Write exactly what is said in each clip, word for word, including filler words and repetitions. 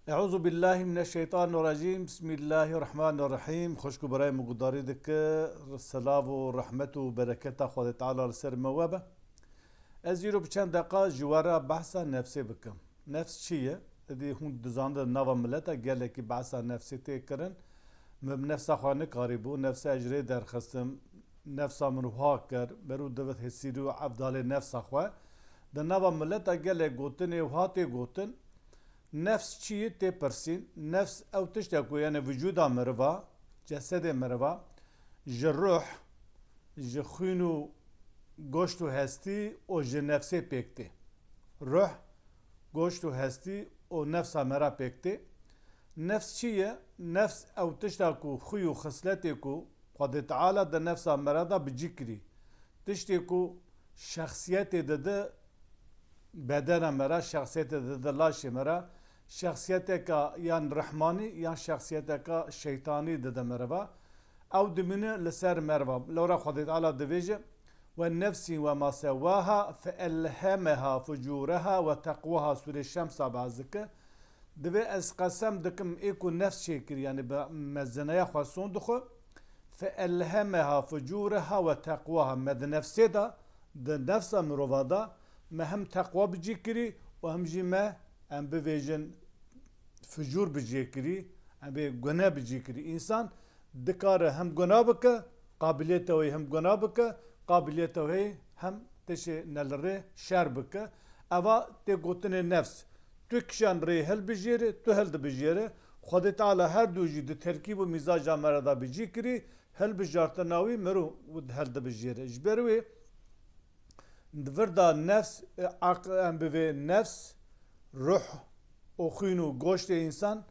Eûzubillahimineşşeytanirracîm. Bismillahirrahmanirrahîm. Xweşk û birayê min guhdarî dike. Selav û rehmet û bereketa Xwedê Teala li ser me we be. Ez îro bi çend deqa ji we re behsa nefsê bikim. Nefs çi ye? Êdî hûn dizanin, di nava mileta gelekî behsa nefsê tê kirin. Min bi nefsa xwe nikarîbû, nefsa ez ji rê derxistim, nefsa min wiha kir, meriv divêt hêsîrî û evdalê nefsa xwe. Di nava mileta gelek gotinê wiha tê gotin, nefs çi ye tê pirsîn? Nefs ew tişt e ku, yani, vücuda meriva, cesedê meriva, ji ruh, ji xwîn û goşt û hestî û ji nefsê pêk tê. Ruh, goşt û hestî û nefsa me re pêk tê. Nefs çi ye? Nefs ew tişta ku xwî û xisletê ku Xwedê Teala di nefsa me re de bi cî kirî. Tiştê ku şexsiyetê dide bedena me re, şexsiyetê dide laşê me re, şexsiyeteka yan rehmanî yan şexsiyeteka şeytanî dide meriva. Ew dimîne li ser meriva. Lewra Xwedê Teala divêje, "Ve nefsî ve ma sewwaha fe elhemeha fucureha ve teqwaha." Sûrê Şems a behs dike. Divê ez qesem dikim ê ku nefs çêkir, yani bi mezineya xwe son dixwe. Fe elhemeha fucureha ve teqwaha. Me di nefsê de, di nefsa mirova de, me hem teqwa bi cî kirî û hem jî me, em bivêjin, fucûr bi cî kirî, em bê gune bi cî kirî. Însan dikare hem guna bike, qabiliyeta wê hem guna bike, qabiliyeta wê hem tişê nelirê şer bike. Eva tê gotinê nefs. Tu kişan rê hilbijêre, tu hildibijêre. Xwedê Teala her du jî di terkîb û mîzaja me re de bi cî kirî, hilbijartina wî mirov hildibijêre. Ji ber wê di vir de nefs, e, aq-, em bivê nefs, ruh û xwîn û goştê însan,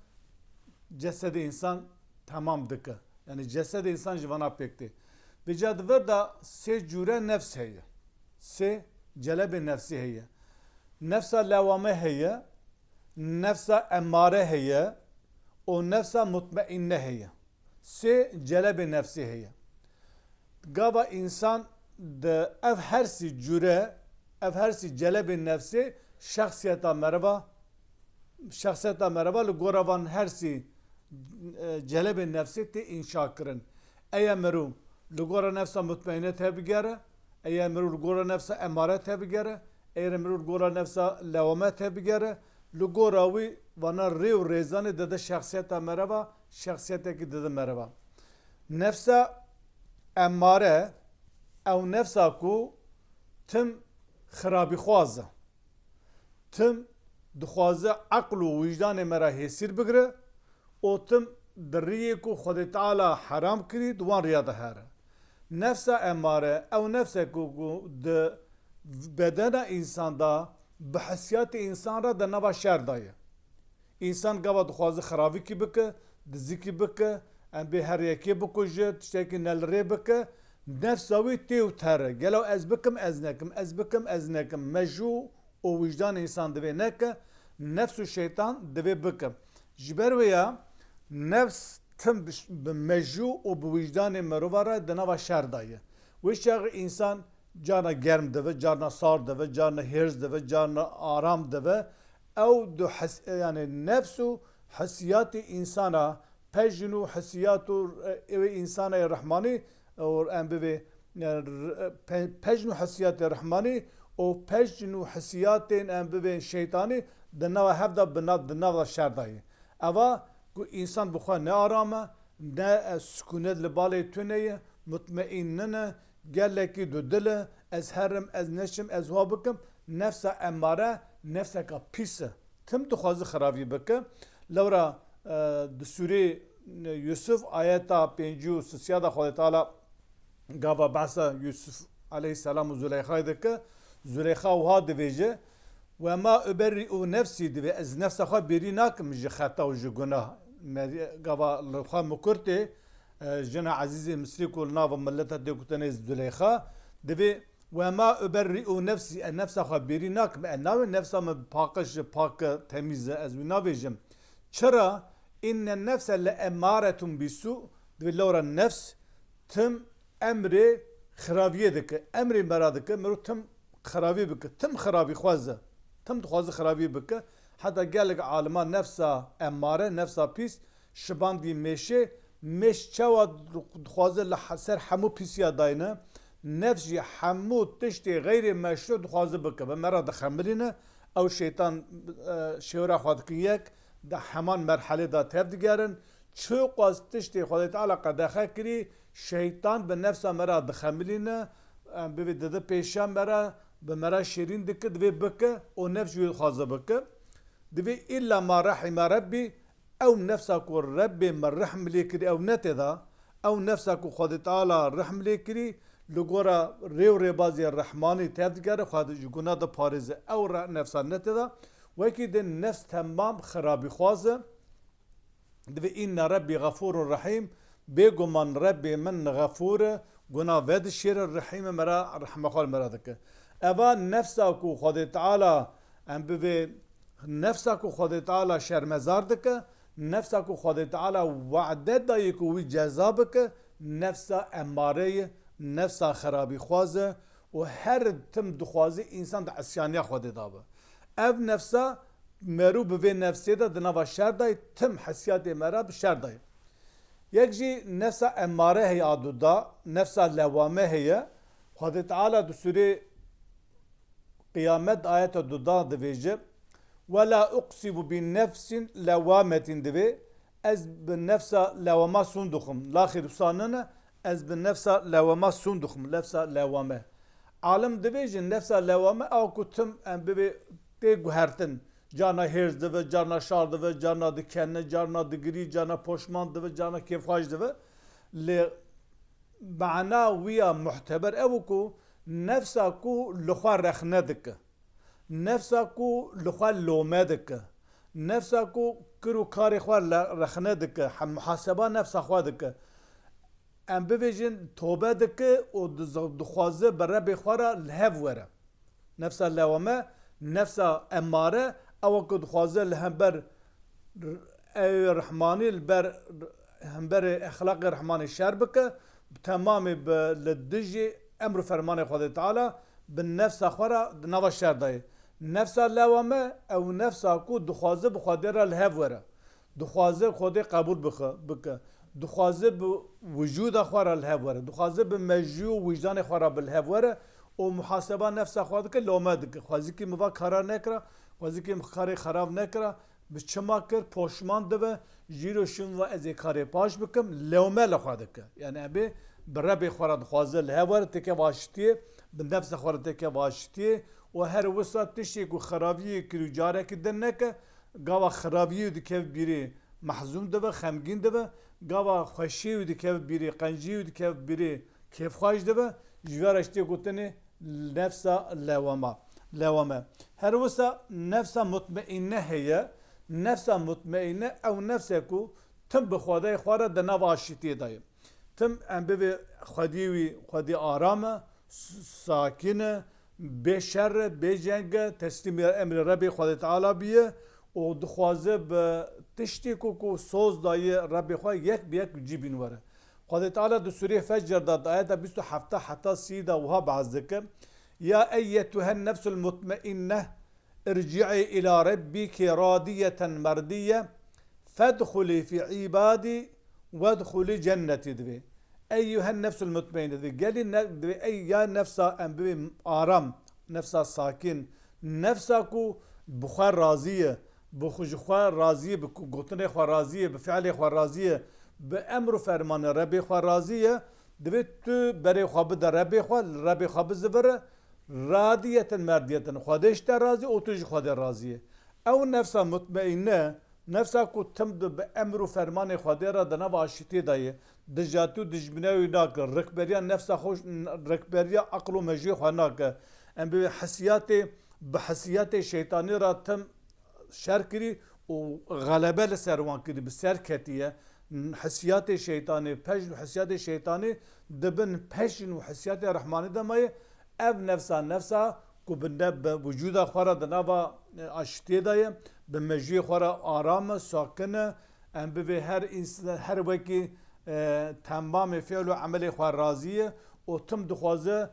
cesedê însan temam dike. Yani cesedê însan ji vana pêk tê. Vêca di vir de sê cûre nefs heye. Sê celebê nefsî heye. Nefsa lewame heye, nefsa emmare heye û nefsa mutmeinne heye. Sê celebê nefsî heye. Gava însan di ev her sî cûre, ev her sî celebê nefsê şexsiyeta meriva, şexsiyeta meriva li gora van her sî, e, celebê nefsê tê înşa kirin. Eye mirû li gora nefsa mutmeîne tevbigere, eye mirû li gora nefsa emare tevbigere, eye mirû li gora nefsa lewame tevbigere, li gora wî vana rê û rêzanê dide şexsiyeta meriva, şexsiyetekî dide meriva. Nefsa emare, ew nefsa ku tim xirabîxwaz e. Tim dixwaze eql û wijdanê me re hêsîr bigire û tim di riyê ku Xwedê Teala heram kirî, di wan riya de here. Nefsa emare, ew nefse ku, ku di bedena însan de, bi hesiyatê însan re di nava şer de ye. Însan gava dixwaze xiravikî bike, dizikî bike, em bê her yekê bikuje, tiştekî ne li rê bike, nefsa wî tê û ter e. Gelo ez bikim, ez nekim, ez bikim, ez nekim. Mejû û wijdanê însan divê neke, nefs û şeytan divê bike. Ji ber wê ya nefs tim bi, bi mejû û bi wijdanê merova re di nava şer de ye. Wê çaxê însan carna germ dibe, carna sar dibe, carna hêrs dibe, carna aram dibe. Ew du hes-, yani nefs û hesiyatê însana, pejn û hesiyat û, e, ewê însana yê rehmanî, û em bivê, e, r-, e, pe-, pejn û hesiyatê rehmanî û pejn û hesiyatên em bivê şeytanî di nava hev de bi nav, di nav de şer de ye. Eva ku însan bi xwe ne aram e, ne, e, sikûnet li balê tune ye, mutmeîn nine, gelekî dudil e, ez herim, ez neçim, ez wa bikim, nefsa emare, nefseka pîs e. Tim dixwaze xiravî bike. Lewra, e, di sûrê Yusuf ayeta pêncî û sisiya de Xwedê Teala gava behsa Yusuf aleyhisselam û Zuleyxayê dike. Zuleyxa wiha divêje, "Ve ma uberri'u nefsî", divê, "Ez nefsa xwe bêrî nakim ji xeta û ji gunah." Me, gava li xwe mikurtê, e, jina ezîzê Misrî ku li nava mileta tê gotinê Zuleyxa, divê, "Ve ma uberri'u nefsî", e, nefsa xwe bêrî nakim, e, navê nefsa min paqij, pak, temîz e, ez wî navêjim. Çira? "Inne nefse le emmaretun bisu", divê lewra nefs tim emrê xiraviyê dike, emrê me ra dike, mirov tim xiravî bike, tim xirabî xwaz e, tim dixwaze xiravî bike, Heta gelek alima nefsa emmare, nefsa pîs, şibandî mêşê, mêş çawa dixwaze li he-, ser hemû pîsiya dayne, nefs jî hemû tiştê xeyrê meşrû dixwaze bike. Bi me re dixemilîne, ew şeytan, e, şêwra xwe dikin yek, di heman merhelê de tev digerin. Çiqas tiştê Xwedê Teala qedexe kirî, şeytan bi nefsa me re dixemilîne, em bivê dide pêşiya me re, bi me re şêrîn dike, divê bike û nefs jî wê dixwaze bike. Divê îlla ma rehîme Rebbî, ew nefsa ku Rebbê me rehm lê kirî, ew ne tê de, ew nefsa ku Xwedê Teala rehm lê kirî, li gora rê û rêbazê Rehmanî tev digere, xwe ji guna diparêze, ew re-, nefsa ne tê de. Wekî din nefs temam xirabîxwaz e. Divê, "Înne Rebbî xefûrun rehîm", bêguman Rebbê min xefûr e, guna vedişêre, rehîm e, me re, rehma xwe li me re dike. Eva nefsa ku Xwedê Teala, em bivê, nefsa ku Xwedê Teala şermezar dike, nefsa ku Xwedê Teala wade dayê ku wî ceza bike, nefsa emmare ye, nefsa xerabîxwaz e û her tim dixwaze însan di isyaniya Xwedê de be. Ev nefsa merû bi vê nefsê de di nava şer de ye, tim hesiyatê me re bi şer de ye. Yek jî nefsa emmare heye a duda, nefsa lewame heye. Xwedê Teala di sûrê Qiyamet ayeta duda divêje, "Ve la uqsimu bi nefsin lewametîn" divê, ez bi nefsa lewama sûn dixwim. Laxîr wisa nine, ez bi nefsa lewama sûn dixwim, nefsa lewame. Alim dibêjin, nefsa lewame ew ku tim em bibê tê guhertin. Carna hêrs dibe, carna şar dibe, carna dikene, carna digirî, carna poşman dibe, carna kêfxweş dibe. Lê mana wî ya muhteber ew ku nefsa ku li xwe rexne dike. Nefsa ku li xwe lome dike. Nefsa ku kir û karê xwe le-, rexne dike. Hem muhaseba nefsa xwe dike. Em bibêjin tobe dike û diz-, dixwaze bi Rebê xwe re li hev were. Nefsa lewame, nefsa emmare, ew ku dixwaze li hember r-, ew Rehmanî, li ber r-, hemberê exlaqê Rehmanê şer bike, bi temamê bi, li dijî emr û fermanê Xwedê Teala bi nefsa xwe re di nava şer de ye. Nefsa lewame, ew nefsa ku dixwaze bi Xwedê re li hev were. Dixwaze Xwedê qebûl bixe, bike. Dixwaze bi wicûda xwe re li hev were. Dixwaze bi mejî û wijdanê xwe re bi li hev were û muhaseba nefsa xwe dike, lome dike. Xwezîkî min va kara nekira, xwezîkî min karê xerab nekira, bi çima kir, poşman dibe, jîro şûn va ez ê karê baş bikim, lewme li xwe dike. Yani em bê bi Rebê xwe re dixwaze li hev were, têke vaşitiyê, bi nefsa xwe re têke vaşitiyê û her wisa tiştê ku xerabiyê kir û carekî din neke, gava xirabiyê wî dikeve bîrê, mehzûn dibe, xemgîn dibe, gava xweşiyê wî dikeve bîrê, qenciyê wî dikeve bîrê, kêfxweş dibe, ji vê re jî tê gotinê nefsa lewama, lewame. Her wisa nefsa mutmeîne heye. Nefsa mutmeîne ew nefse ku tim bi Xwedayê xwe re di nava aşitiyê de ye. Tim em bivê xwediyê wî, xwedî aram e, s-, sakin e, bê şer e, bê ceng e, teslîmê emrê Rebê Xwedê Teala biye û dixwaze bi tiştê ku, ku soz daye Rebê xwe yek bi yek cî bîn were. Xwedê Teala di Sûrê Fecr de di ayeta bîst û heft heta sî de wiha behs dike, "Ya eyyetuhen nefsul mutmeinne, irci'i ila rebbiki radiyeten merdiye, fedxulî fî îbadî wedxulî cennetî" divê. Eyyuhen nefsul mutmeinne divê. Gelî ne-, divê ey ya nefsa em bibê aram, nefsa sakin, nefsa ku bi xwe razî ye, bi xwe, ji xwe razî ye, bi ku-, gotinê xwe razî ye, bi fiilê xwe razî ye, bi emr û fermanê Rebê xwe razî ye, divê tu berê xwe bide Rebê xwe, li Rebê xwe bizivire, radiyeten merdiyeten, Xwedê ji te razî û tu ji Xwedê razî ye. Ew nefsa mutmeîne, nefsa ku tim di bi emr û fermanê Xwedê re di nava aşitiyê de ye, dijatî û dijminê wî nake, rikberiya nefsa xwe, rikberiya aql û mejiyê xwe nake. Em bi hesiyatê, bi hesiyatê şeytanî re tim şer kirî û xelebe li ser wan kirî, bi ser ketiye. Hesiyatê şeytanê, pejn û hesiyatê şeytanê di bin pejn û hesiyatê Rehmanê de maye. Ev nefsa, nefsa ku bi ne-, bi wicûda xwe re di nava, e, aşitiyê de ye, bi mejiyê xwe re aram e, sakin e. Em bivê her ins-, her wekî, e, temamê fiil û emelê xwe razî ye û tim dixwaze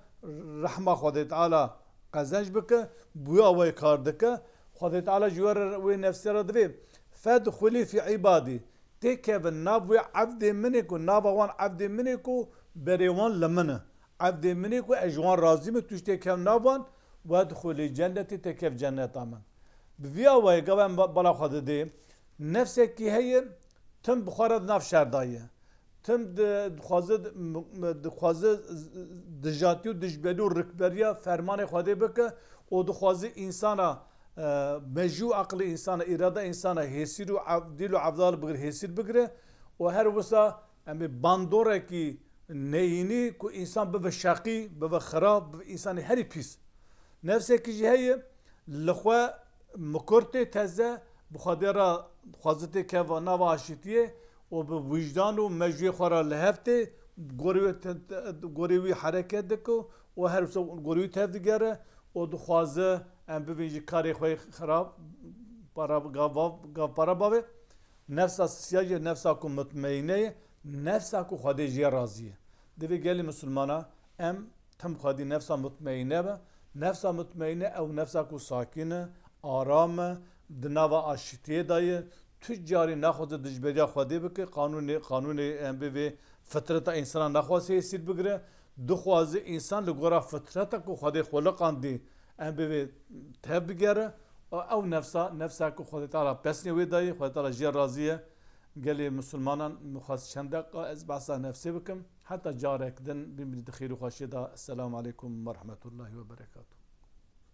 rehma Xwedê Teala qezenc bike, bi wî awayî kar dike. Xwedê Teala ji we re, wê nefsê re divê, "Fedxulî fî îbadî." Têkevin nav wê evdê min ê ku, nava wan evdê min ê ku berê wan li min e. Evdê min ê ku ez ji wan razî me, tu jî têkev nav wan, "Wedxulî cennetî", têkev cenneta min. Bi vî awayê gava em ba-, bala xwe didê. Nefsekî heye, tim bi xwe re di nav şer de ye. Tim di-, dixwaze, dixwaze dijatî û dijberî û rikberiya fermanê Xwedê bike û dixwaze însana, e, mejî û aqilê însana, îrada însana hêsîr û ev-, dîl û evdal bigire, hêsîr bigire û her wisa em ê bandorekî neyînî ku însan bibe şeqî, bibe xirab, bibe însanê herî pîs. Nefsekî jî heye, li xwe mikur tê teze, bi Xwedê re dixwaze têkeve nava aşitiyê û bi wijdan û mejûyê xwe re li hev tê, gorê wî te-, te-, gorê wî hereket dike û her wisa gorê wî tev digere û dixwaze em bibên ji karê xwe yê xirab, para, gav, gav para bavê. Nefsa siya jî nefsa ku mutmeîne ye, nefsa ku Xwedê jê razî ye. Divê gelê misilmana em tim xwedî nefsa mutmeîne be. Nefsa mutmeîne ew nefsa ku sakîn e, aram e, di nava aşitiyê de ye. Tu carî naxwaze dijberiya Xwedê bike, qanûnê, qanûnê em bivê fitreta însana naxwaze hêsîr bigire. Dixwaze însan li gora fitreta ku Xwedê xuliqandî em bivê tev bigere. Ew nefsa, nefsa ku Xwedê Teala pesnê wê dayê, Xwedê Teala jê razî ye. Gelê misilmanan, min xwest çend deqa ez behsa nefsê bikim. Heta carek din, bimînin di xêr û xweşiyê de. Esselamu aleykum ve rahmetullahi ve berekatuhu.